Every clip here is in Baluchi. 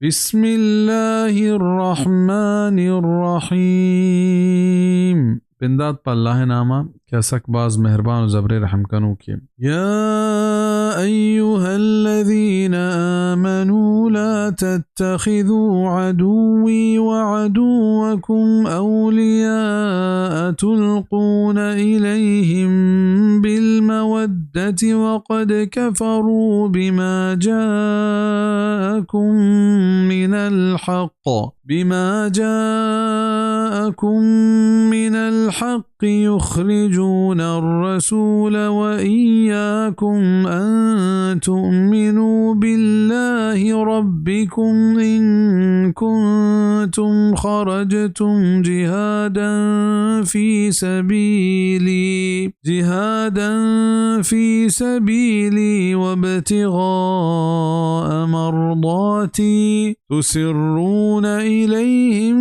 بسم الله الرحمن الرحيم. بندات پہ اللہ ءِ نام ءَ کہ سک باز مہربان و زبرے رحم کنوکے. يا أيها الذين آمنوا لا تتخذوا عدوي وعدوكم أولياء تلقون إليهم بالمودة وقد كفروا بما جاءكم من الحق، بما جاءكم من الحق يخرجون الرسول وإياكم أن تؤمنوا بالله ربكم إن كنتم خرجتم جهادا في سبيلي، جهادا في سبيلي وابتغاء مرضاتي تسرون إليهم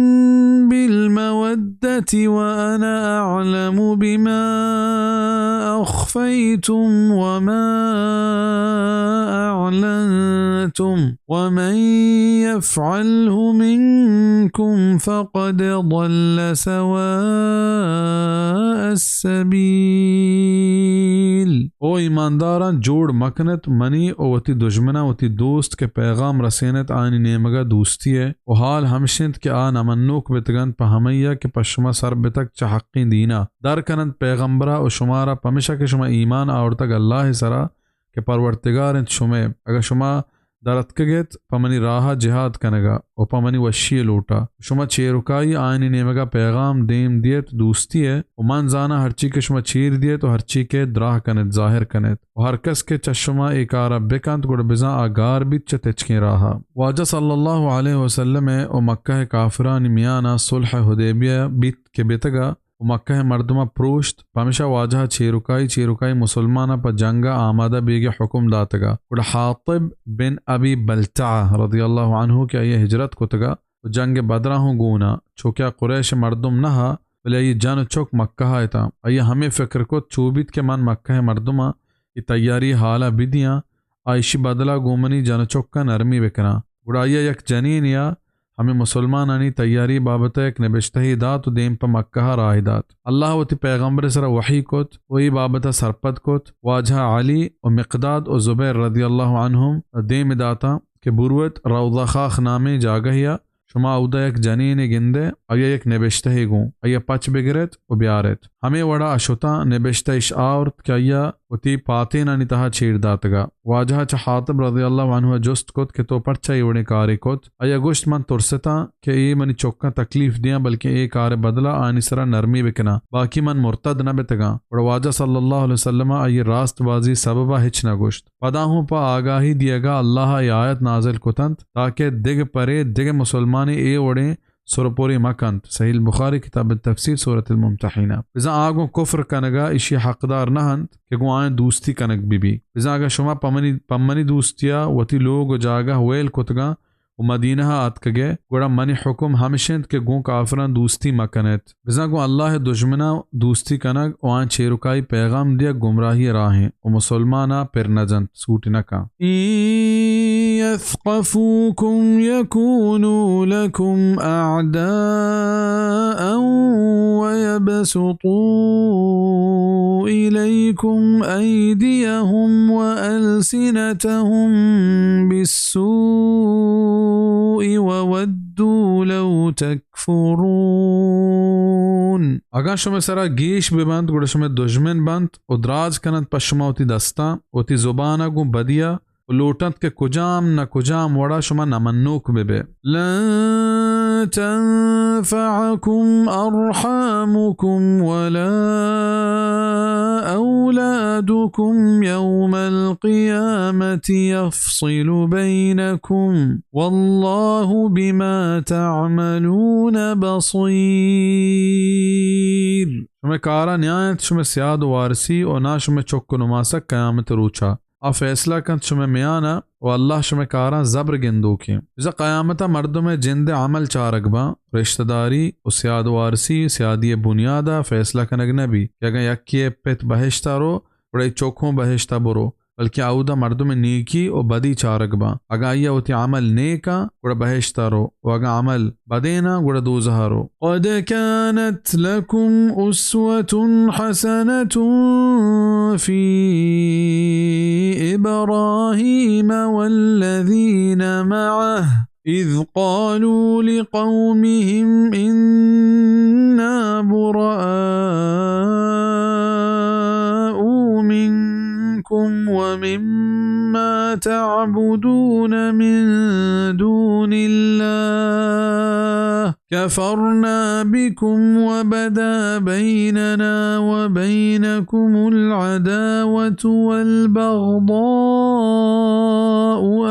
بالمودة وأنا أعلم بما أخفيتم وما أعلنتم ومن يفعله منكم فقد ضل سواء السبيل. او ایمانداراں، جوڑ مکنت منی و وتی دژمناں وتی دوست کہ پیغام رسینت آیانی نیمگا دوستی ءِ، و حال ہمش انت کہ آ نمنوک بتگنت پہ ہمئیا کہ پہ شما سر بتگ چہ حقیں دینا، در کننت پیغمبرا و شمارا پمشا کہ شما ایمان آورتگ اللہ ءِ سرا کہ پرورتگار انت شمئے، اگاں شما در اتکگ ات پہ منی راہا جہاد کنگا و پہ منی وشی ءِ لوٹا، شما چیرکائی آیانی نیمگا پیغام دیم دیت دوستی ءِ، و من زاناں ہرچی کہ شما چیر دیت و ہرچی کہ دراہ کنت، ظاہر کنت، و ہر کس کہ چہ شما اے کارا بکنت، گڑا بزاں آ گار بیت چہ تچکیں راہا. واجہ صلی اللہ علیہ وسلم ءِ و مکہ ءِ کافرانی میانا صلح حدیبیہ بیت کہ بیتگا و مکہ ءِ مردماں پروشت، پمشا واجہ ءَ چیرکائی چیرکائی مسلماناں پہ جنگ ءَ آمادہ بیگ ءِ حکم داتگ ءَ. گڑا حاطب بن ابی بلتعہ رضی اللہ عنہ کہ آئی ءَ ہجرت کتگ ءَ و جنگ بدر ءَ ہوں گون ءَ، چوکہ آ قریش ءِ مردم نہ ءَ، بلے آئی ءِ جن ءُ چک مکہ ءَ اتاں. آئی ءَ ہمے فکر کت، چو بیت کہ من مکہ ءِ مردماں اے تیاری ءِ حال ءَ بدیاں، آ ایشی بدل ءَ گوں منی جن ءُ چکاں نرمی بکناں. گڑا آئی ءَ یک جنینے ءَ ہمے مسلمانانی تیاری ءِ بابت ءَ یک نبشتہے دات ءُ دیم پہ مکہ ءَ راہ دات. اللہ وتی پیغمبر ءِ سرا وحی کت ءُ اے بابت ءَ سرپد کت، واجہ علی ءُ مقداد ءُ زبیر رضی اللہ عنہم دیم داتاں کہ بروت روضہ خاخ نامیں جاگہے ءَ، شما اودا یک جنینے گندئے، آئی ءَ یک نبشتہے گوں، آئی ءَ پچ بگرت ءُ بیارت. ہمے وڑا آ شتاں، نبشتہ اش آورت کہ آئی ءَ وتی پاتینانی تہا چیر داتگ ءَ. واجہ ءَ چہ حاطب رضی اللہ عنہ ءَ جست کت کہ تو پرچا اے وڑیں کارے کت؟ آئی ءَ گوشت، من ترستاں کہ اے منی چکاں تکلیف دیاں، بلکیں اے کار ءِ بدل ءَ آیانی سرا نرمی بکناں، باقی من مرتد نہ بتگاں. گڑا واجہ صلی اللہ علیہ وسلم ءَ آئی ءِ راست بازی ءِ سبب ءَ ہچ نہ گوشت. پدا ہوں پہ آگاہی دیگ ءَ اللہ ءَ اے آیت نازل کتنت تاکہ دگہ پرے دگہ مسلمانے اے وڑیں سرپرے مہ کنت. صحیح البخاری، کتاب التفسیر، سورۃ الممتحنہ. بزاں آ گوں کفر کنگ ءَ ایشی ءِ حقدار نہ انت کہ گوں آیاں دوستی کنگ بہ بی. بزاں اگاں شما پہ منی، پہ منی دوستی ءَ وتی لوگ ءُ جاگہ ویل کتگاں ءُ مدینہ ءَ آتکگ ئے، گڑا منی حکم ہمش انت کہ گوں کافراں دوستی مہ کن ات. بزاں گوں اللہ ءِ دژمناں دوستی کنگ ءُ آیاں چیرکائی پیغام دیگ گمراہی ءِ راہ انت ءُ مسلمان ءَ پر نہ جنت، سوٹ نہ کن. إن يثقفوكم يكونوا لكم أعداء ويبسطوا إليكم أيديهم وألسنتهم بالسوء وودوا لو تكفرون. اگاں شمئے سرا گیش بہ بنت، گڑا شمئے دژمن بنت ءُ دراج کننت پہ شما وتی دستاں، وتی زبان ءَ گوں بدی ءَ ءُ لوٹنت کہ کجام نہ کجام وڑا شما نمنوک بہ بئے. لن تنفعكم أرحامكم ولا أولادكم يوم القيامة يفصل بينكم والله بما تعملون بصير. شمئے کارا نیاینت شمئے سیاد ءُ وارسی ءُ نا شمئے چک ءُ نماسگ قیامت ءِ روچا. آ فیصلہ کنت شمئے میان ءَ ءُ اللہ شمئے کاراں زبر گندوکیں. بزاں قیامت ءَ مردم ءِ جند ءِ عمل چارگ باں، رشتہ داری ءُ سیاد وارسی، سیادی ءِ بنیاد ءَ فیصلہ کنگ نہ بی کہ اگاں یکے ءِ پت بہشت ءَ رو، گڑا اے چک ہوں بہشت ءَ برو. بلکیں اودا مردم نیکی و بدی چارگ باں۔ اگاں آئی ء وتی عمل نیکاں، گڑا بہشت ء رو، و اگاں عمل بدیناں، گڑا دوزہ ء رو۔ قد كانت لكم أسوة حسنة في إبراهيم والذين معه إذ قالوا لقومهم إنا براء منكم ومما تعبدون من دون الله كفرنا بكم وبدا بيننا وبينكم العداوة والبغضاء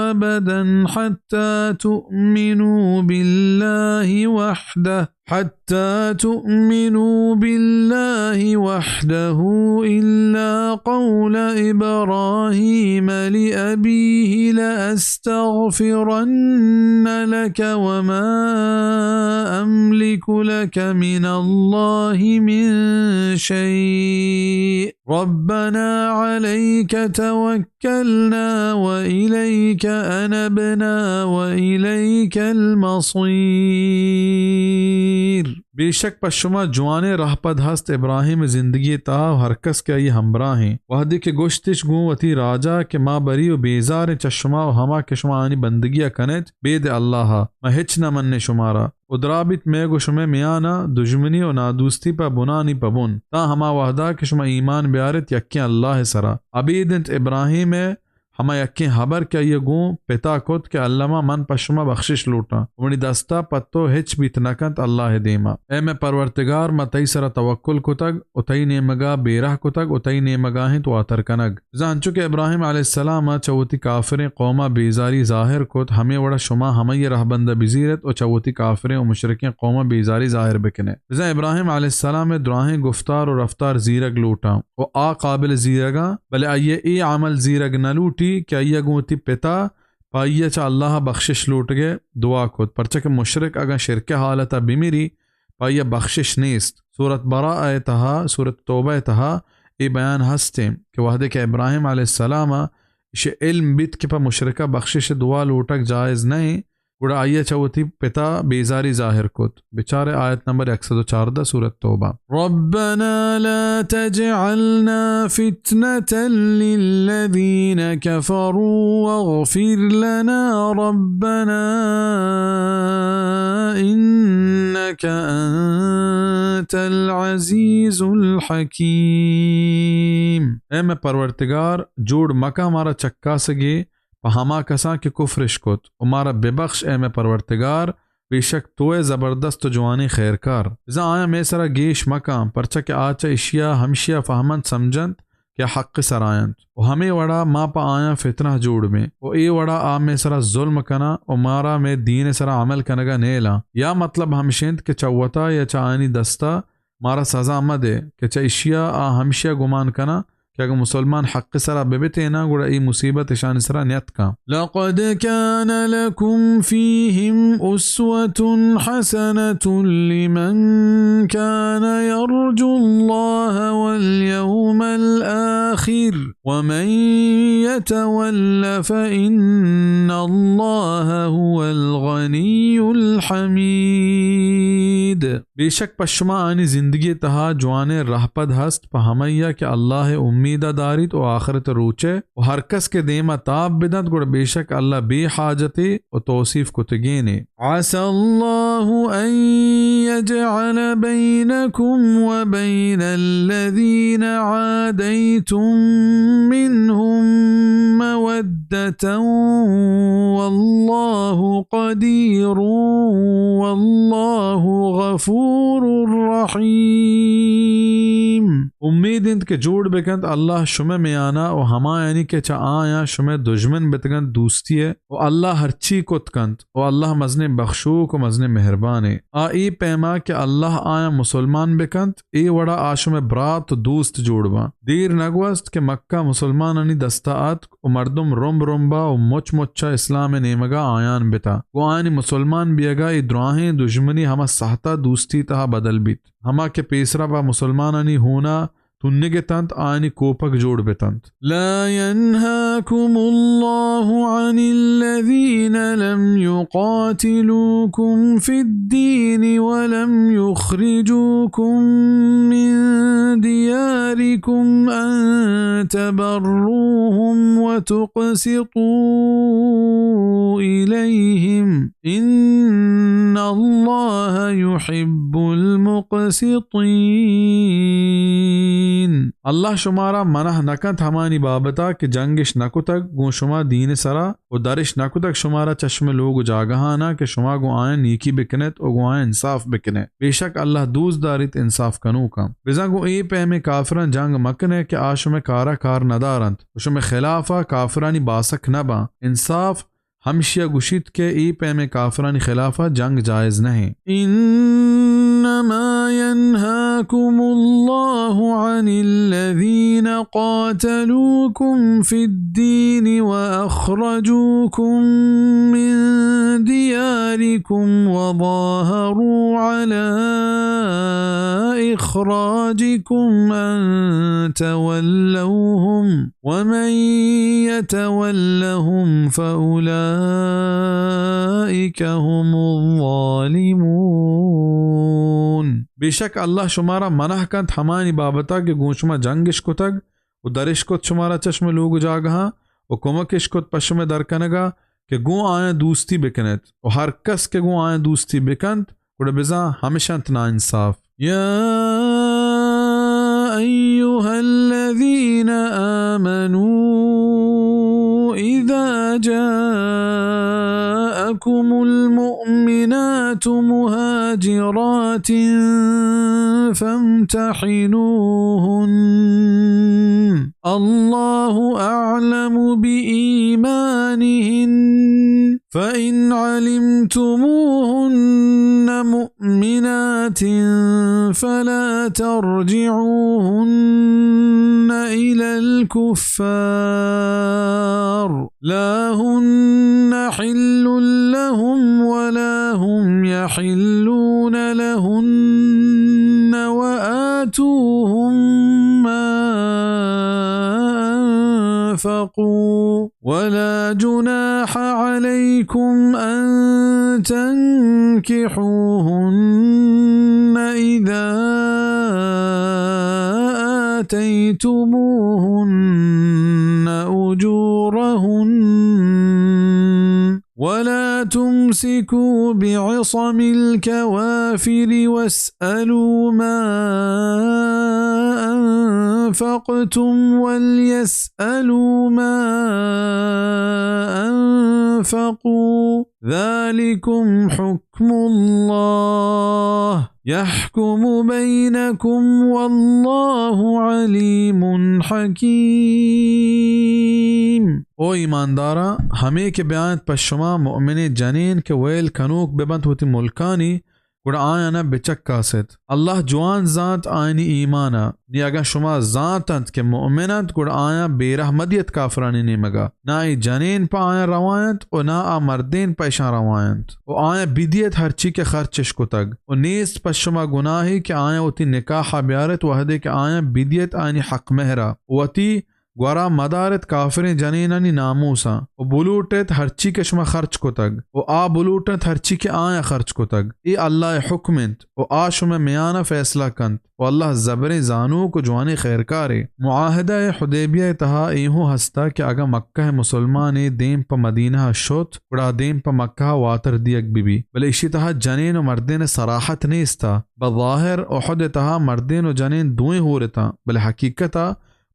أبدا حتى تؤمنوا بالله وحده، حتى تؤمنوا بالله وحده إلا قول إبراهيم لأبيه لأستغفرن لك وما أملك لك من الله من شيء، ربنا عليك توكلنا وإليك أنبنا وإليك المصير۔ بے شک پہ شما جوانیں رہپد ہست ابراہیم ء زندگی ء تہا و ہر کس کہ آئی ء ہمبراہیں۔ وہدے کہ گوشتش گوں وتی راجا کہ ما بری و بیزاریں چہ شما و ہما کہ شما آنی بندگی ء کنیت بید اللہ ء، ما ہچ نہ منیں شمارا۔ و درا بیت مئے گوں شمئے میان ء دژمنی و نادوستی پہ بنانی پہ بن، تاں ہما وہدا کہ شما ایمان بیاریت یکیں اللہ ء سرا۔ ابید انت ابراہیم ء ہما یکیں ہبر کہ آئی ء گوں پتا کت کہ الما من پہ شما بخشش لوٹاں و منی دستا پہ تو ہچ بیت نہ کنت اللہ ء دیما۔ اے مئے پرورتگار، ما تئی سرا توکل کتگ و تئی نیمگا بیرہ کتگ و تئی نیمگا انت واتر کنگ۔ بزاں انچو کہ ابراہیم علیہ السلام ء چہ وتی کافریں قوم ء بیزاری ظاہر کت، ہمے وڑا شما ہمئی ء رہبند ء بزیرت و چہ وتی کافریں و مشرکیں قوم ء بیزاری ظاہر بکنئے۔ بزاں ابراہیم علیہ السلام ء دراہیں گفتار و رفتار زیرگ لوٹاں و آ قابل زیرگاں، بلے آئی ء اے عمل زیرگ نہ لوٹی کہ آئی ء گوں وتی پتا پہ آئی ء چہ اللہ ء بخشش لوٹگ ء دعا کت، پرچا کہ مشرک اگاں شرک ء حالت ء بمری، پہ آئی ء بخشش نیست۔ سورت براء ء تہا، سورت توبہ ء تہا اے بیان ہستیں کہ وہدے کہ ابراہیم علیہ السلام ء ایشی علم بیت کہ پہ مشرکہ بخشش ء دعا لوٹگ جائز نہ انت، گڑا آئی ء چہ وتی پتا بیزاری ظاہر کت۔ بچارے آیت نمبر یک سد و چاردہ سورت توبہ۔ ربنا لا تجعلنا فتنة للذين كفروا واغفر لنا ربنا إنك أنت العزيز الحكيم۔ اے مئے پرورتگار، جوڑ مکاں مارا چکاسگے پہ ہما کساں کہ کفرش کت، و مارا ببخش اے مئے پرورتگار، بے شک تو ئے زبردست و جوانیں خیرکار۔ بزاں آیاں مئے سرا گیش مکاں، پرچا کہ آ چہ اشیا ہمشیا فہمنت سمجھنت کہ آ حق سرا انت، و ہمے وڑا ما پہ آیاں فتنہ جوڑ بیں، و اے وڑا آ مئے سرا ظلم کناں و مارا مئے دین سرا عمل کنگا نیلاں۔ یا مطلب ہمش انت کہ چہ وتا یا چہ آیانی دستا مارا سزا مہ دے کہ چہ اشیا آ ہمشیا گمان کناں کہ اگاں مسلمان حق سرا بہ بتیناں، گڑا اے مصیبت اشانی سرا نیتکاں۔ لقد كان لكم فيهم أسوة حسنة لمن كان يرجو الله واليوم الآخر ومن يتول فإن الله هو الغني الحميد۔ بے شک پہ شما آنی زندگی تہا جوانیں رہپد ہست پہ ہمئیا کہ اللہ ء امیدا داریت و آخرت ء روچ ء، و ہر کس کہ دیما تاب بدنت، گڑا بے شک اللہ بے حاجتے و توصیف کتگینے۔ عسى الله أن يجعل بينكم وبين الذين عاديتم منهم مودة والله قدير والله غفور رحيم۔ امید انت کہ جوڑ بکنت اللہ شمئے میانا و ہمایانی کہ چہ آیاں شمئے دژمن بتگنت دوستی ء، و اللہ ہرچی کت کنت، و اللہ مزنیں بخشوک و مزنیں مہربانے۔ آ اے پیما کہ اللہ آیاں مسلمان بکنت، اے وڑا آ شمئے برات و دوست جوڑ باں۔ دیر نگوست کہ مکہ مسلمانانی دستا اتک و مردم رمب رمبا و مچ مچا اسلام ء نیمگا آیان بتا۔ گوں آیانی مسلمان بیگا اے دراہیں دژمنی ہما سہتا دوستی تہا بدل بیت۔ ہما کہ پیسرا پہ مسلمانانی ہونا تنگ اتنت، آیانی کوپگ جوڑ بتنت۔ لا ينهاكم الله عن الذين لم يقاتلوكم في الدين ولم يخرجوكم من دياركم أن تبروهم وتقسطوا إليهم، إن الله يحب المقسطين۔ اللہ شمارا منع نہ کنت ہمانی بابتا کہ جنگش نہ کتگ گوں شما دین سرا، و درش نہ کتگ شمارا چہ شمئے لوگ و جاگہانا کہ شما گوں آیان نیکی بکنیت و گوں آیان انصاف بکنیت۔ بے شک اللہ دوست داریت انصاف کنوکاں۔ بزاں گوں اے پیمیں کافراں جنگ مکنئے کہ آ شمئے کارا کار ندارنت و شمئے خلافا کافرانی باسک نہ باں۔ انصاف ہمشیا گوشیت کہ اے پیمیں کافرانی خلافا جنگ جائز نہ انت۔ إنما ينهاكم الله عن الذين قاتلوكم في الدين وأخرجوكم من دياركم وظاهروا على إخراجكم أن تولوهم، ومن يتولهم فأولئك هم الظالمون۔ بے شک اللہ شمارا منع کنت ہمانی بابتا کہ گوں شما جنگش کتگ و درش کت شمارا چہ شمئے لوگ و جاگہاں و کمکش کت پہ شمئے درکنگا کہ گوں آیاں دوستی بکنیت، و ہر کس کہ گوں آیاں دوستی بکنت، گڑا بزاں ہمش انت ناانصاف۔ يا أيها الذين آمنوا إذا جاءكم المؤمنات مهاجرات فامتحنوهن، الله أعلم بإيمانهن، فإن علمتموهن مؤمنات فلا ترجعوهن إلى الكفار، لا هن حل لهم ولا هم يحلون لهن، وآتوهم ما أنفقوا، ولا جناح عليكم أن تنكحوهن إذا آتيتموهن أجورهن، ولا تمسكوا بعصم الكوافر واسألوا ما أنفقتم وليسألوا ما أنفقوا، ذلكم حكم الله يحكم بينكم والله عليم حكيم۔ او ایمانداراں، ہمے کہ بیاینت پہ شما مؤمنیں جنین کہ ویل کنوک ببنت وتی ملکانی، گڑا آیانا بچکاسیت۔ اللہ جوان زانت آیانی ایمانا۔ نی اگاں شما زانتنت کہ مؤمن انت، گڑا آیاں بیرہ مدیت کافرانی نیمگا۔ نا اے جنین پہ آیاں روا انت و نا آ مردین پہ اشاں روا انت۔ و آیاں بدیت ہرچی کہ خرچش کتگ۔ و نیست پہ شما گناہے کہ آیاں وتی نکاحا بیارت وہدے کہ آیاں بدیت آیانی حق مہرا۔ و وتی گورا مدارت کافریں جنینانی ناموساں، و بلوٹیت ہرچی کہ شما خرچ کتگ، و آ بلوٹنت ہرچی کہ آیاں خرچ کتگ۔ اے اللہ ء حکم انت، و آ شمئے میانا فیصلہ کنت، و اللہ زبریں زانوک و جوانیں خیرکارے۔ معاہدہ حدیبیہ ء تہا اے ہوں ہستا کہ اگاں مکہ ء مسلمانے دیم پہ مدینہ ء شت، گڑا دیم پہ مکہ ء واتر دیگ بہ بی، بلے ایشی تہا جنین و مردین ء صراحت نیستا۔ بظاہر احد ء تہا مردین و جنین دوئیں ہور اتاں، بلے حقیقت ء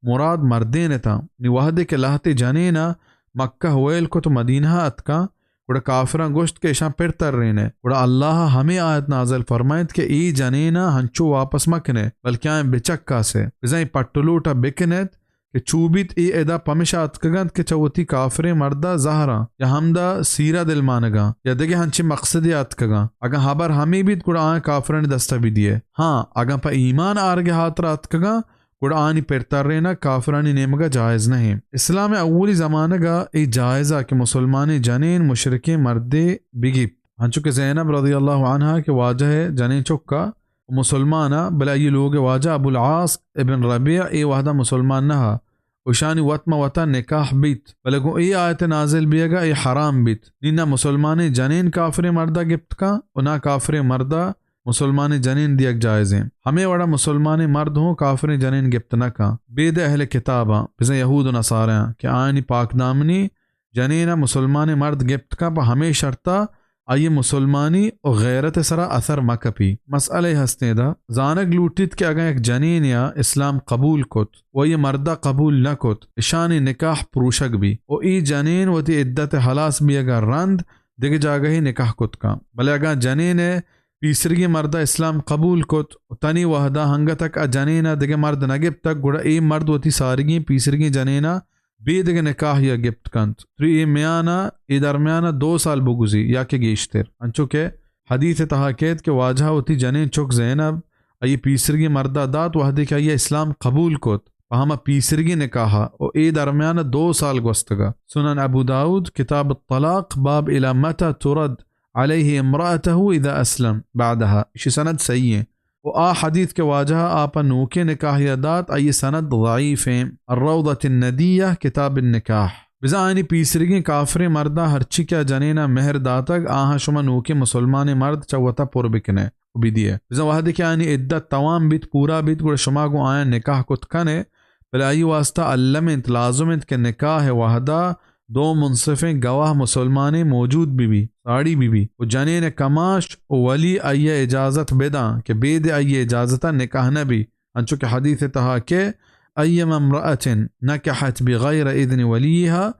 مراد مردین اتاں۔ نی وہدے کہ لہتے جنین ء مکہ ویل کت و مدینہ ء اتکاں، گڑا کافراں گوشت کہ اشاں پر ترین ئے۔ گڑا اللہ ء ہمے آیت نازل فرمائینت کہ اے جنین ء ہنچو واپس مکن ئے، بلکہ آیاں بچکاس ئے۔ بزاں اے پٹ و لوٹ ء بکن ایت کہ چو بیت اے ادا پمشا اتکگ انت کہ چہ وتی کافریں مرد ء زہراں یا ہمدا سیر ء دلمانگاں یا دگہ ہنچیں مقصدے ء اتکگاں۔ اگاں ہبر ہمے بیت گڑا آیاں کافرانی دست ء بدیئے۔ ہاں، اگاں پہ ایمان آرگ ء ہاترا اتکگاں، گڑا آنی پر ترینگ کافرانی نیمگا جائز نہ انت۔ اسلام ء اولی زمانگا اے جائزا کہ مسلمانیں جنین مشرکیں مردے بگیپت، انچو کہ زینب رضی اللہ عنہا کہ واجہ ء جنین چکا و مسلمان ءَ، بلے آئی لوگ ءِ واجہ ابو العاص ابن ربیع اے وہدا مسلمان نہ ءَ۔ و اشانی وت ماں وتا نکاح بیت، بلے گوں اے آیت نازل بیگا اے حرام بیت۔ نی نہ مسلمانیں جنین کافریں مردا گپت کن و نہ کافریں مردا مسلمانیں جنین دیگ جائزیں۔ ہمے وڑا مسلمانیں مرد ہوں کافریں جنین گپت نہ کن، بید اہل کتاباں، بزاں یہود و نصاریاں، کہ آیانی پاکدامنی جنین ءَ مسلمانیں مرد گپت کن، پہ ہمے شرطا آئی مسلمانی و غیرت ءِ سرا اثر مہ کپی۔ مسئلہ ہستیں دا، زانگ لوٹیت کہ اگاں یک جنینے ءَ اسلام قبول کت و آئی مردا قبول نہ کت، اشانی نکاح پروشگ بی و اے جنین وتی عدت ہلاس بیگا رند دگہ جاگہے نکاح کت کن۔ بلے اگاں جنین ءَ پیسرگیں مردا اسلام قبول کت و تنی وہدا ہنگتک آ جنین ءَ دگہ مرد نہ گپتگ، گڑا اے مرد وتی سارگیں پیسرگیں جنین ءَ بے دگہ نکاح یا گپت کنت، تری اے میان ءَ، اے درمیان ءَ دو سال بگوزی یا کہ گیشتر۔ انچو کہ حدیث ءِ تہا کیت کہ واجہ ءَ وتی جنین چک زینب آئی پیسرگیں مردا دات، وہدے کہ آئی اسلام قبول کت، پہ ہما پیسرگیں نکاح ءَ، و اے درمیان ءَ دو سال گوستگا۔ سنن ابو داؤد، کتاب الطلاق، باب الی متی ترد علیہ امرأته اذا اسلم بعدها، اشی سند صحیح ہیں۔ و آ حدیث کہ واجہ ءَ آ پہ نوکیں نکاح ءَ دات، آئی سند ضعیف ہیں۔ الروضة الندیة، کتاب النکاح۔ بزاں آیانی پیسریگیں کافریں مرداں ہرچی کہ آ جنین ءَ مہر داتگ، آہاں شما نوکیں مسلمانیں مرد چہ وتا پر بکن ئے و بدئے۔ بزاں وہدے کہ آیانی عدت توام بیت، پورا بیت، گڑا شما گوں آیاں نکاح کت کن ئے، بلے آئی واسطہ الم انت، لازم انت کہ نکاح ءِ وہدا دو منصفیں گواہ مسلمانیں موجود بہ بی، ساڑی بہ بی، و جنین ءِ کماش و ولی آئی ءَ اجازت بداں کہ بید آئی ءِ اجازت ءَ نکاح نہ بی، انچو کہ حدیث ءِ تہا کہ ایما امرأة نکحت بغیر اذن ولیها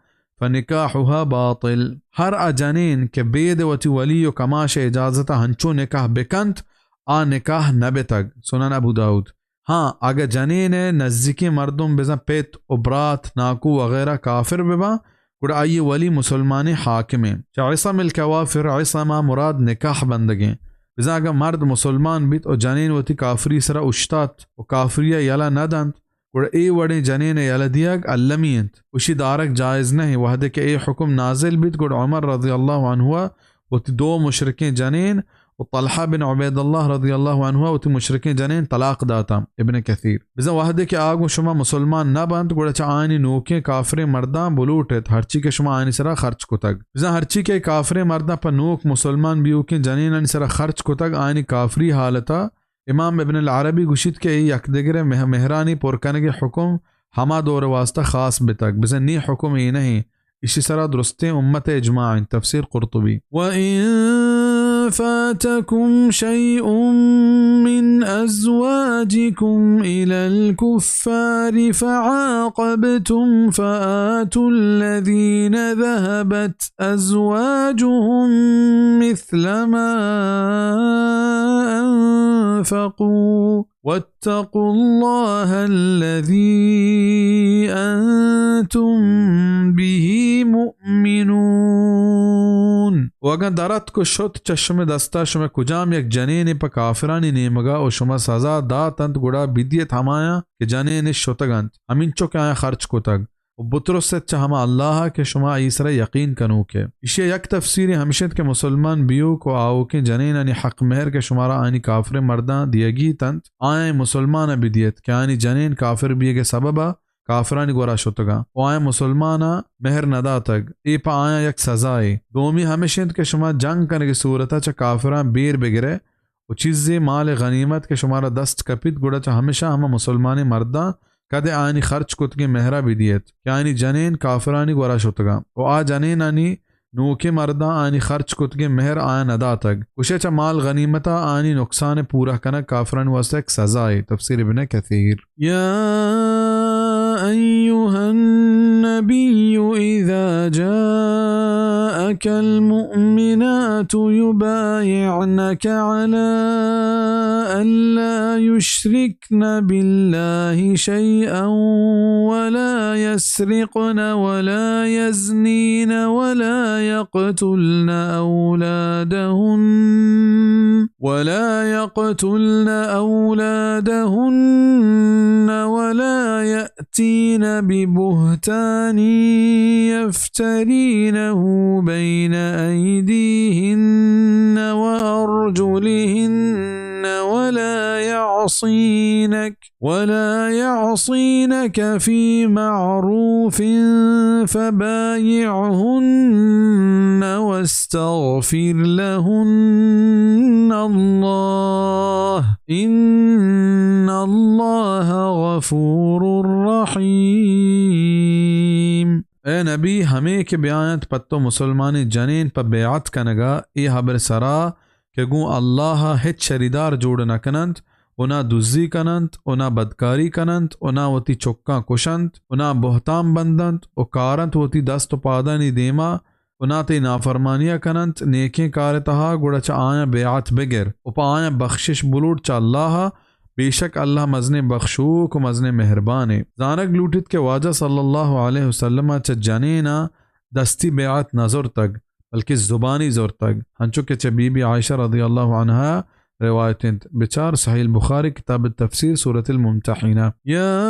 فنکاحها باطل، ہر آ جنین کہ بید وتی ولی و کماش ءِ اجازت ءَ ہنچو نکاح بکنت، آ نکاح نہ بتگ۔ سنن ابو داؤد۔ ہاں، اگہ جنین ءِ نزیکیں مردم بزاں پت و برات، ناکو وغیرہ کافر بباں، گڑا آئی ولی مسلمانیں حاکم ایں۔ چہ عصم الکوافر، عصم ءَ مراد نکاح بندگیں۔ بزاں اگہ مرد مسلمان بیت و جنین وتی کافری سرا اوشتات و کافری ءَ یلہ نہ دنت، گڑا اے وڑیں جنین ءِ یلہ دیگ المی انت۔ اشی دارگ جائز نہ انت۔ وہدے کہ اے حکم نازل بیت، گڑا عمر رضی اللہ عنہ ءَ وتی دو مشرکیں جنین و طلحہ بن عبید اللہ رضی اللہ عنہ ءَ وتی مشرکیں جنین طلاق داتاں۔ ابن کثیر۔ بزاں وہدے کہ آ گوں شما مسلمان نہ بنت، گڑا چہ آیانی نوکیں کافریں مرداں بلوٹ ایت، ہرچی کہ شما آیانی سرا خرچ کتگ۔ بزاں ہرچی کہ کافریں مرداں پہ نوک مسلمان بیوکیں جنینانی سرا خرچ کتگ، آیانی کافری حالتا امام ابن العربی گوشیت کہ اے یکدگرے مہ-، مہرانی پر کنگے حکم ہما دور واسطہ خاص بتگ، بزاں نی حکم اے نہ انت۔ اشی سرا درستیں امت اجماع انت۔ تفسیر قرطبی۔ وَإِن فَاتَكُمْ شَيْءٌ مِّنْ أَزْوَاجِكُمْ إِلَى الْكُفَّارِ فَعَاقَبْتُمْ فَآتُوا الَّذِينَ ذَهَبَتْ أَزْوَاجُهُم مِّثْلَ مَا أَنفَقُوا وَاتَّقُوا اللَّهَ الَّذِي أَنتُم بِهِ مُؤْمِنُونَ۔ و اگاں در اتک و شت چہ شمئے دستا شمئے کجام یک جنینے پہ کافرانی نیمگا و شما سزا داتنت، گڑا بدیت ہمایاں کہ جنین اش شتگ انت، ہمینچو کہ آیاں خرچ کتگ۔ و بترس ات چہ ہما اللہ ءَ کہ شما آئی سرا یقین کنوک ئے۔ ایشی ءِ یک تفسیرے ہمش انت کہ مسلمان بیوک و آؤکیں جنینانی حق مہر کہ شمارا آیانی کافریں مرداں دیگی اتنت، آیاں مسلمان ءَ بدیت کہ آیانی جنین کافر بیگ ءِ سبب ءَ کافرانی گورا شتگاں و آیاں مسلمان ءَ مہر نداتگ، اے پہ آیاں یک سزائے۔ دومی ہمش انت کہ شما جنگ کنگ ءِ صورت ءَ چہ کافراں بیر بگرئے و چیزے مال غنیمت کہ شمارا دست کپیت، گڑا چہ ہمشاں ہما مسلمانیں مرداں کدے آیانی خرچ کتگیں مہرا بدیت کہ آیانی جنین کافرانی گورا شتگاں و آ جنینانی نوکیں مرداں آیانی خرچ کتگیں مہر آیاں نداتگ۔ گوشئے چہ مال غنیمتا آیانی نقصان پورہ کنگ کافرانی واسطہ یک سزائے۔ تفسیر ابن کثیر۔ يا أيها النبي إذا جاءك المؤمنات يبايعنك على أن لا يشركن بالله شيئا ولا يسرقن ولا يزنين ولا يقتلن أولادهن ولا يقتلن أولادهن ولا يأتين ببهتان يفترينه بين أيديهن وأرجلهن ولا يعصينك، ولا يعصينك في معروف فبايعهن واستغفر لهن الله، إن الله غفور رحيم۔ اے نبی، ہمے کہ بیاینت پہ تو مسلمانیں جنین پہ بیعت کنگا، اے ہبر سرا کہ گوں اللہ ءَ ہچ شریدار جوڑ نہ کننت، و نہ دزی کننت، و نہ بدکاری کننت، و نہ وتی چکاں کشنت، و نہ بہتام بندنت، و کارنت وتی دست و پادانی دیما، و نہ تئی نافرمانیا کننت، نیکیں کار تہا، گڑا چہ آیاں بیعت بگر، و پہ آیاں بخشش بلوٹ چہ اللہ ءَ، بے شک اللہ مزنیں بخشوک و مزنیں مہربانے۔ زانگ لوٹیت کہ واجہ صلی اللہ علیہ وسلم ءَ چہ جنیناں دستی بیعت نہ زرتگ، بلکہ زبانی زرتگ، ہنچو کہ چہ بی بی عائشہ رضی اللہ عنہا روایت انت۔ بچار صحیح البخاری، کتاب التفسیر، سورة الممتحنہ۔ يا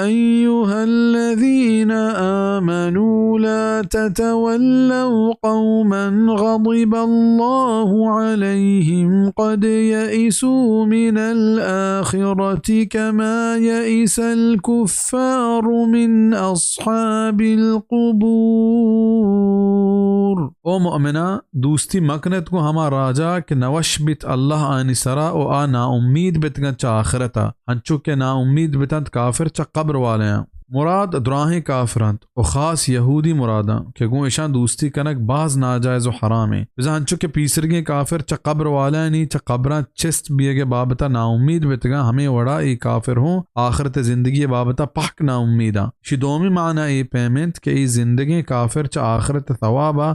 أيها الذين آمنوا لا تتولوا قوما غضب الله عليهم قد يئسوا من الآخرة كما يئس الكفار من أصحاب القبور۔ او مؤمناں، دوستی مکنت گوں ہما راجا کہ نوش بیت اللہ آنی سرا و آ ناامید بتگنت چہ آخرتا، ہنچو کہ ناامید بتنت کافر چہ قبر والیاں۔ مراد دراہیں کافر انت و خاص یہودی مراداں کہ گوں اشاں دوستی کنگ باز ناجائز و حرامیں۔ بزاں ہنچو کہ پیسرگیں کافر چہ قبر والانی چہ قبراں چست بیئگ ء بابت ء ناامید بیتگاں، ہمے وڑا اے کافر ہوں آخرت ء زندگی ء بابت ء پہک ناامیداں۔ اشی دومی معنی اے پیم انت کہ اے زندگیں کافر چہ آخرت ء ثواب ء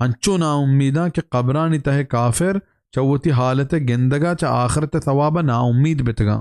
ہنچو ناامیداں کہ قبرانی تہ ء کافر چہ وتی حالت ء گندگ ء چہ آخرت ء ثواب ء ناامید بیتگاں۔